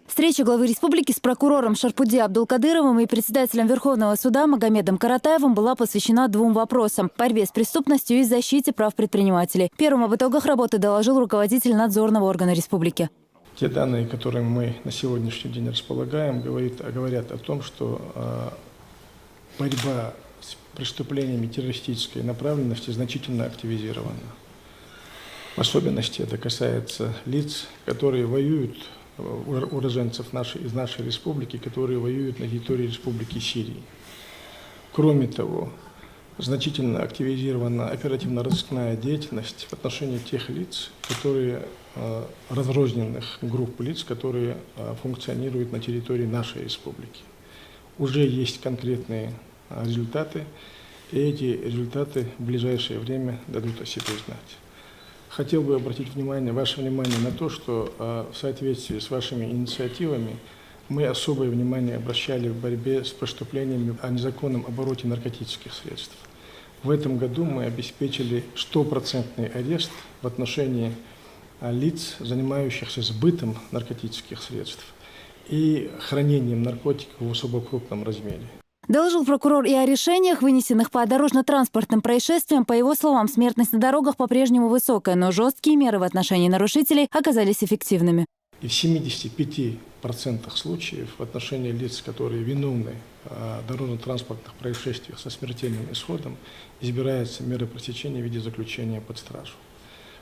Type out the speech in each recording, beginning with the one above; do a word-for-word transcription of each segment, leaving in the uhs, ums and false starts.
Встреча главы республики с прокурором Шарпуди Абдулкадыровым и председателем Верховного суда Магомедом Каратаевым была посвящена двум вопросам: борьбе с преступностью и защите прав предпринимателей. Первым об итогах работы доложил руководитель надзорного органа республики. Те данные, которыми мы на сегодняшний день располагаем, говорит, говорят о том, что э, борьба с преступлениями террористической направленности значительно активизирована. В особенности это касается лиц, которые воюют, э, уроженцев нашей, из нашей республики, которые воюют на территории Республики Сирии. Кроме того, значительно активизирована оперативно-розыскная деятельность в отношении тех лиц, которые, э, разрозненных групп лиц, которые э, функционируют на территории нашей республики. Уже есть конкретные э, результаты, и эти результаты в ближайшее время дадут о себе знать. Хотел бы обратить внимание, ваше внимание на то, что э, в соответствии с вашими инициативами мы особое внимание обращали в борьбе с преступлениями о незаконном обороте наркотических средств. В этом году мы обеспечили стопроцентный арест в отношении а, лиц, занимающихся сбытом наркотических средств и хранением наркотиков в особо крупном размере. Доложил прокурор и о решениях, вынесенных по дорожно-транспортным происшествиям. По его словам, смертность на дорогах по-прежнему высокая, но жесткие меры в отношении нарушителей оказались эффективными. И в семидесяти пяти процентах случаев в отношении лиц, которые виновны в дорожно-транспортных происшествиях со смертельным исходом, избирается мера пресечения в виде заключения под стражу.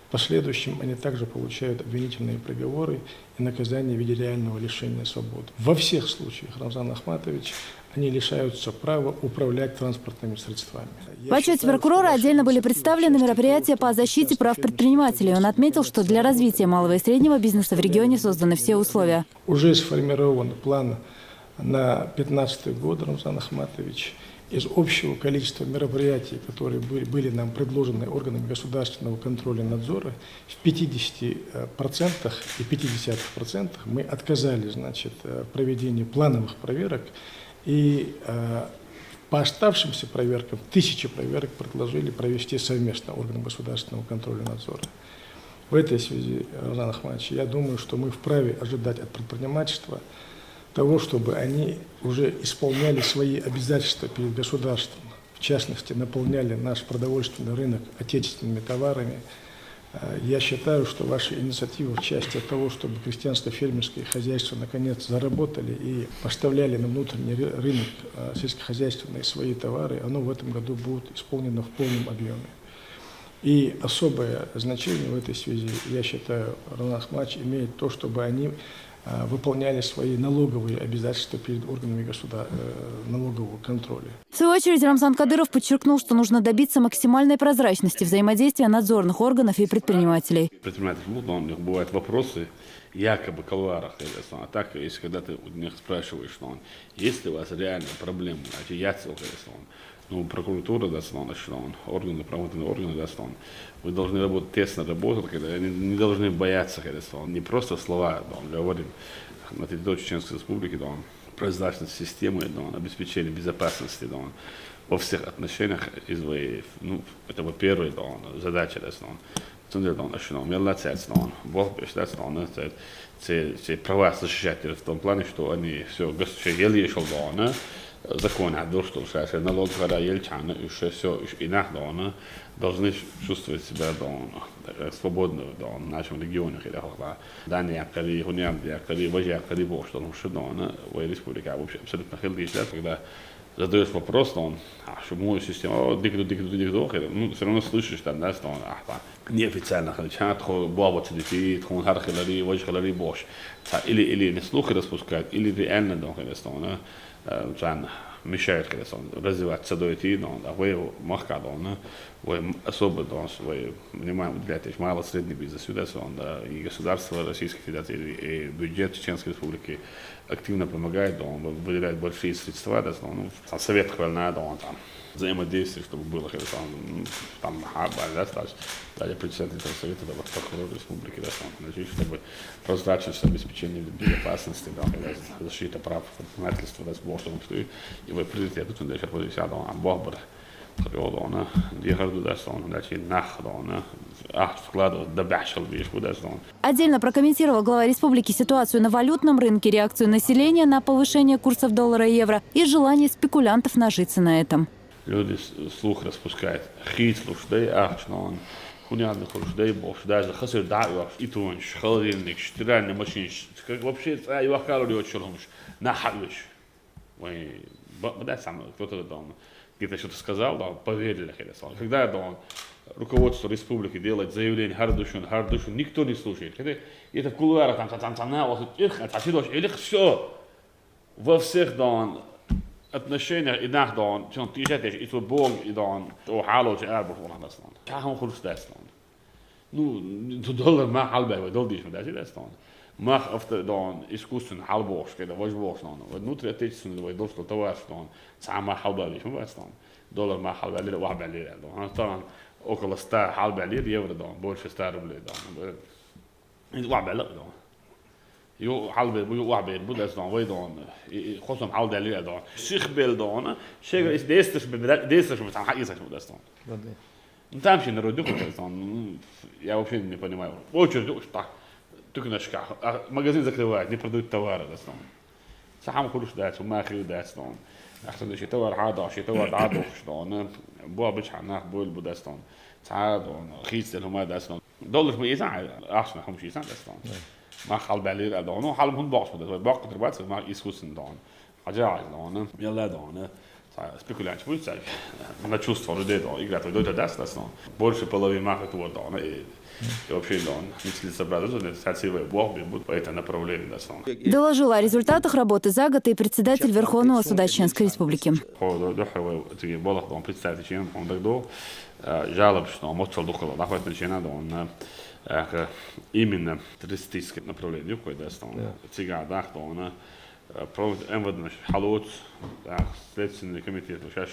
В последующем они также получают обвинительные приговоры и наказание в виде реального лишения свободы. Во всех случаях, Рамзан Ахматович, они лишаются права управлять транспортными средствами. В отчете прокурора отдельно были представлены мероприятия по защите прав предпринимателей. Он отметил, что для развития малого и среднего бизнеса в регионе созданы все условия. Уже сформирован план на пятнадцатый год, Рамзан Ахматович. Из общего количества мероприятий, которые были, были нам предложены органами государственного контроля и надзора, в пятидесяти процентах и пятидесяти процентах мы отказали, значит, э, проведении плановых проверок и э, по оставшимся проверкам тысячи проверок предложили провести совместно органам государственного контроля и надзора. В этой связи, Рамзан Ахматович, я думаю, что мы вправе ожидать от предпринимательства того, чтобы они уже исполняли свои обязательства перед государством, в частности, наполняли наш продовольственный рынок отечественными товарами. Э, я считаю, что ваши инициативы в части того, чтобы крестьянско-фермерские хозяйства наконец заработали и поставляли на внутренний рынок э, сельскохозяйственные свои товары, оно в этом году будет исполнено в полном объеме. И особое значение в этой связи, я считаю, Рамзан Ахматович, имеет то, чтобы они э, выполняли свои налоговые обязательства перед органами государ... э, налогового контроля. В свою очередь, Рамзан Кадыров подчеркнул, что нужно добиться максимальной прозрачности взаимодействия надзорных органов и предпринимателей. Предприниматель, ну, у них бывают вопросы, якобы в кулуарах, а так, если когда ты у них спрашиваешь, что он, есть ли у вас реальные проблемы, значит, я целый, он, ну, прокуратура, да, он, значит, он, органы, правоохранительные органы, да, он, вы должны работать, тесно работать, когда они не должны бояться, когда он, не просто слова, да, он говорит, на территории Чеченской Республики, да, он, прозрачность системы, да, он, обеспечение безопасности, да, он, во всех отношениях из, ну, это, во-первых, да, он, задача, да, он, центр, да, он, ошибок, меллацияц, да, он, бог, бештац, да, он, это, все, все права защищать в том плане, что они все, все еле шел, да, он, закон, а то, что сейчас налог, когда елчана, и все, все, и нах, да, он, должны чувствовать себя, да, он, как свободно, да, он, в нашем регионе, когда, да, да, не, коли, хунян, да, коли, вожак, коли, бог, что, ну, что, да, он, в республике вообще абсолютно хилдиш, да, когда задаешь вопрос, то он, а, что мою систему, о, дик, дик, дик, дик, дик, ну, все равно слышишь там, да, что он, а, там, неофициально, хотя, тхо, баба, цидити, тхон, хар, хилари, вож, хилари, бош. Та, или, или не слухи распускают, или реально, да, конечно, он, э, там, мешает, конечно, он, развиваться, да, идти, да, он, а вы, махка, да, он, вы особо, да, он, вы внимание уделяете, мало средний бизнес, сюда, он, да, и государство Российской Федерации, и бюджет Чеченской Республики активно помогает, да, он выделяет большие средства, да, он, ну, там, совет хвалина, да, он, там, взаимодействие, чтобы было, когда там, ну, там, а, да, даже, даже председатель этого совета, да, вот прокурор республики, да, там, значит, чтобы прозрачность, обеспечение безопасности, да, когда защита прав предпринимательства, да, с бортом, что и, и вы приоритет, тут, да, сейчас позиция, да, он, бог, Йо, дона, дехар ду дас, дона, дачи нах, дона, ахча складывать, да бяхшал беш бу дас, дона. Отдельно прокомментировал глава республики ситуацию на валютном рынке, реакцию населения на повышение курсов доллара и евро и желание спекулянтов нажиться на этом. Люди с- слух распускают. Хит слушай, ахча, дона. Хуняды слушай, бо, даже хасыр да, и тунш, холодильник, стиральная машина, как вообще, а, и вахкалу лёт шурумш, на хавиш. Ой, б- б- да, сам, кто-то дома. Где-то что-то сказал, да, поверили, хеда слава. Когда, да, он, руководство республики делает заявление, хардушун, хардушун, никто не слушает. Хеда, это в кулуарах там, там, там, там, на, вот, их, а, там, все. Во всех, да, он, отношениях, и нах, да, он, чем ты же, и твой Бог, и да, он, о, хало, че арбуш, вон, да, он. Как он хурс, да, он. Ну, ту доллар ма халбай, вай дол диш ма дачи дас тон. Мах авто дон искусственно халбош, когда вож бош дон. Вай внутри отечественный вай дол что товар что он. Сама халбай диш ма бас тон. Доллар ма халбай лир, ва бай лир дон. Ан тон около ста халбай лир евро дон, больше ста рублей дон. И ва бай лир дон. Ю халбай бу, ю ва бай бу дас дон, вай дон. И хосом халбай лир дон. Сих бел дон. Шега из десять бел, десять бел, там ха из дас дон. Ну, там вообще народ дюк, он, ну, я вообще не понимаю. Очередь, уж так, только на шкаф. А магазин закрывают, не продают товары в основном. Сахам хуруш дать, ума хил дать, он. А что значит товар хадаш, и товар дадуш, что он. Бу обычно нах боль бу дать, он. Цад, он, хистер, ума дать, он. Доллар мы и за, аш на хумши сан дать, он. Ма хал балир а дон, ну, хал мун бокс, вот, бок трубаться, ма искусен дон. Хажа дон, яла дон. Спекулянт будет, на чувство людей дон, играть в дойта дас, дас, но. Больше половины маха того дон, и, и вообще дон. Если собрать, то сальсивый бог, будет это направление дас, но. Доложил о результатах работы за год и председатель Верховного суда Чеченской Республики. Хо, до, до, хо, тебе было, дон, представьте, чем он так дол. Жалоб, что он мочил духовно, находится начинает, дон, именно террористическое направление, какое дас, дон. Цыган, да, дон, проводит МВД, значит, халот, да, следственный комитет, вот сейчас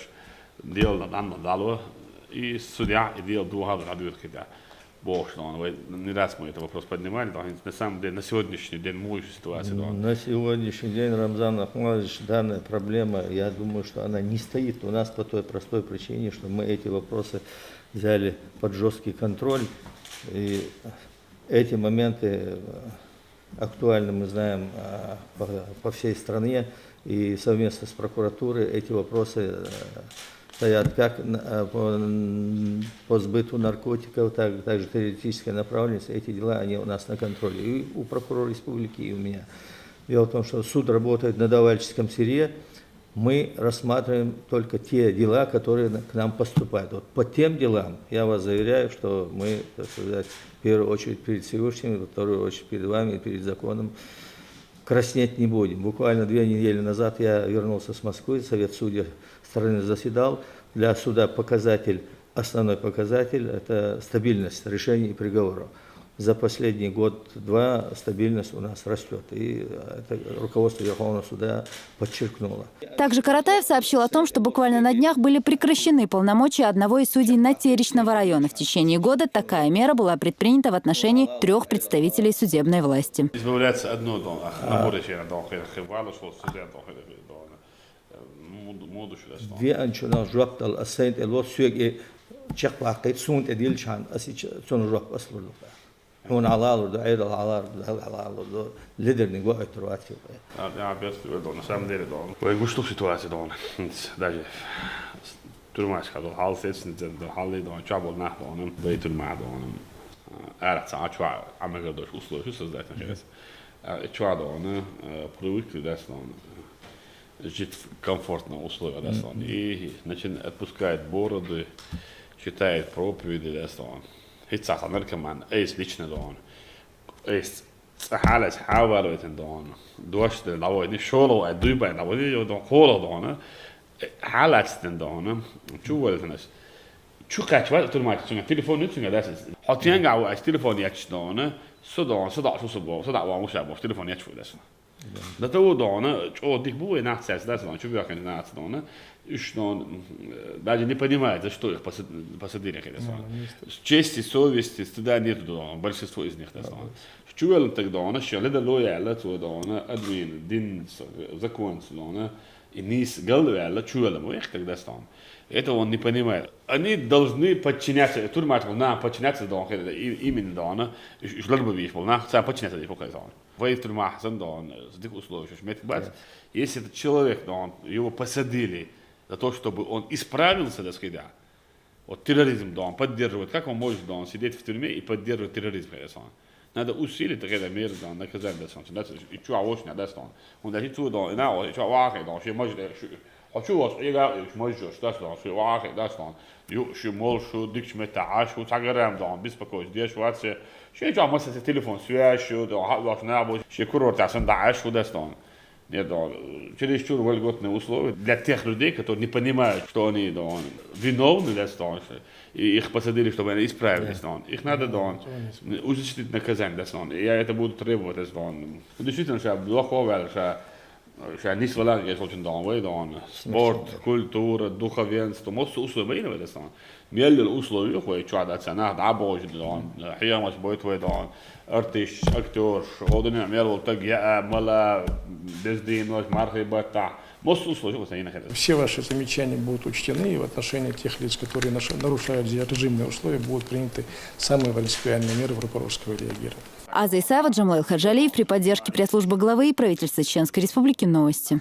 дело на данном дало, и судья, и дело духа, да, дверь, когда бог, что он, вы, не раз мы этот вопрос поднимали, да, на самом деле, на сегодняшний день, мой ситуация, да. На сегодняшний день, Рамзан Ахмадович, данная проблема, я думаю, что она не стоит у нас по той простой причине, что мы эти вопросы взяли под жесткий контроль, и эти моменты актуальны, мы знаем, по всей стране, и совместно с прокуратурой эти вопросы стоят как по, по сбыту наркотиков, так, также террористическая направленность. Эти дела, они у нас на контроле и у прокурора республики, и у меня. Дело в том, что суд работает на давальческом сырье, мы рассматриваем только те дела, которые к нам поступают. Вот по тем делам я вас заверяю, что мы, так сказать, в первую очередь перед Всевышним, во вторую очередь перед вами и перед законом краснеть не будем. Буквально две недели назад я вернулся с Москвы, Совет судей страны заседал. Для суда показатель, основной показатель — это стабильность решений и приговоров. За последний год-два стабильность у нас растет, и это руководство Верховного суда подчеркнуло. Также Каратаев сообщил о том, что буквально на днях были прекращены полномочия одного из судей Натеречного района. В течение года такая мера была предпринята в отношении трех представителей судебной власти. Избавляется одно дом, а набор еще на дом, хевало, что судья дом, хевало. Ве анчунал жоп дал, а сайнт эло сюеге чекбакъит, сунт эдил чан, а сич цун жоп аслурлук. Хун алалурду, айрал алалурду, хал алалурду. Лидерни го отрывать. А, я без тебя дон, на самом деле дон. Вай гушлух ситуация дон. Даже тюрьмашка дон, хал сецин дон, хал дон, чабол нах дон, вай тюрьма дон. Ара ца чва, амага дош условия создать на хес. Чва дон, привыкли дас дон. Жить в комфортном условии дас дон. И, значит, отпускает бороды, читает проповеди дас дон. Хица наркоман, эйс лично дон. Эйс цахалас хавалуйтен дон. Дуаш де лавой, не шоло, а дуйбай лавой, не дон, холо дон. Халас ден дон. Чувалитенас. Чу качва турмат цунга телефон не цунга дас. Хотенга ва телефон яч дон. Со дон, со да, со бо, со да ва муша бо телефон яч дас. Да того дона, чо дих бу и нацияс дас дон, чу бякен нац дон. Уж дон даже не понимает, за что их посадили, конечно. С чести, совести, стыда нету дон, большинство из них дас дон. Чувален так дон, шо леда лояла то дон, админ, дин, закон дон. И нис галвяла чувален, их так дас дон. Это он не понимает. Они должны подчиняться. Турмат волна подчиняться дон хеда. Именно дон. Жлар бы виш волна. Са подчиняться дон хеда. Вай турма хасан дон. Здесь условия шмет бац. Если этот человек, дон, его посадили за то, чтобы он исправился, да, схеда. Вот терроризм, дон, поддерживать. Как он может, дон, сидеть в тюрьме и поддерживать терроризм, хеда? Надо усилить, так это мер, дон, наказание, да, сон. И чё, а очень, да, сон. Он даже чё, дон, и на, чё, вахе, дон, что может, хочу вас, и да, и может, что, сон, что вахе, да, сон. Ю, что мол, что дикш мета, а что сагарам, дон, беспокоюсь, где ж вообще. Что, чё, может, телефон связь, что, дон, ха, ваш на, бо, что курорт, а сон, да, а что, да, сон. Нет, да, чересчур вольготные условия для тех людей, которые не понимают, что они, да, виновны, да, что и их посадили, чтобы они исправились, да. Их надо, да, ужесточить наказание, да, что я это буду требовать, да, что. Ну, действительно, что плохого, что, что не свалак, если очень, да, вы, да, спорт, культура, духовенство, мосс условия, да, что. Меллил условия, хой, чё, да, цена, да, боже, да, хиямас будет, вы, да, артист, актёр, одни мел, так я, мала, бездейность, мархи, бата. Мосс условия, вот, они находятся. Все ваши замечания будут учтены, и в отношении тех лиц, которые наш-, нарушают здесь режимные условия, будут приняты самые принципиальные меры прокурорского реагирования. Аза Исаева, Джамлаил Хаджалиев, при поддержке пресс-службы главы и правительства Чеченской Республики. Новости.